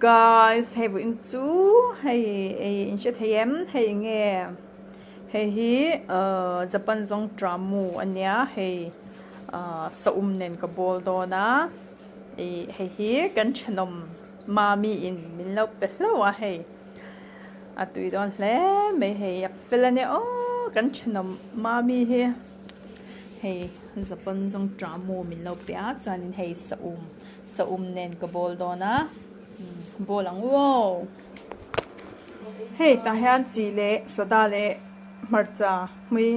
Guys hei vawiin chu hei ei in hre thei em hei enge hei hi ahh Japan zawng tramu ania hei ahh saum nen ka bawl dawn a ih hei hi kan thenawm mami in min lo pe hlauh a hei a tui dawn hle mai hei a fel ania aw kan thenawm mami hi hei Japan zawng tramu min lo pe a chuanin hei saum. Saum nen ka bawl dawn a, bawl ang uaw. Hei tah hian chi leh soda leh hmarcha hmui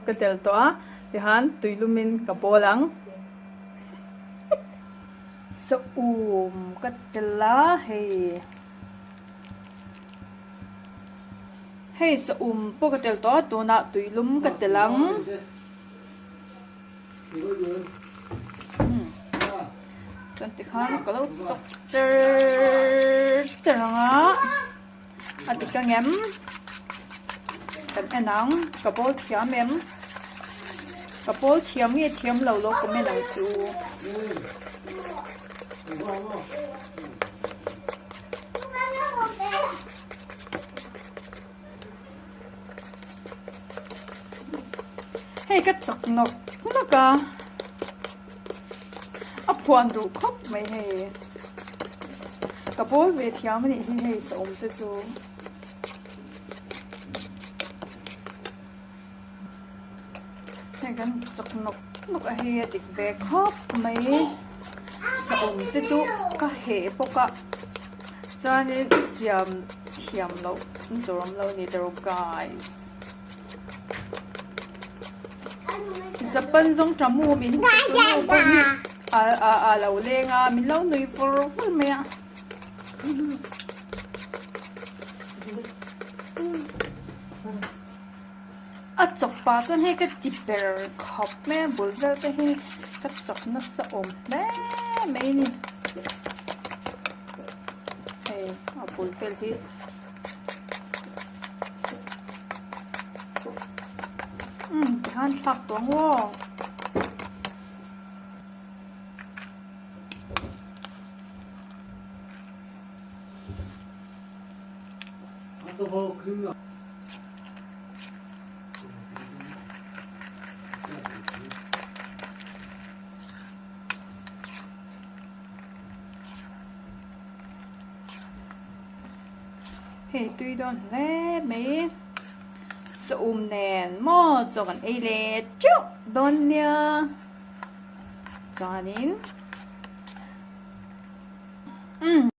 ka tel tawh a, tihan tuilumin ka bawl ang. Saum ka tel a hei. Hei saum pawh ka tel tawh a, tunah tuilum ka tel ang. Chuan tikhan ka lo chawk cher cher ang a a dik ang em kan en ang ka bawl thiam em ka bawl thiam nge thiam lo lo comment ang chu. Hei ka chak nawk nawk a, a phuan duh khawp mai hei. Ka bawl ve thiam a nih hi hei saum te chu. Hei kan chak nawk nawk a hei a dik ve khawp mai. Saum te chu ka heh bawk a chuanin siam thiam loh tur awm lo a ni tawh guys. Japan zawng tha mu min pawh hi a lo leng a min lo nui fur fur mai a. A chawp pah chuan hei ka ti ber khawp mai a bul vel te hi ka chawp nasa awm hle mai a ni hei a bul vel hi. Umm tikhan thlak tawh ang aw. Hei tui dawn hle mai saum nen maw chaw kan ei leh teuh dawn nia chuanin umm.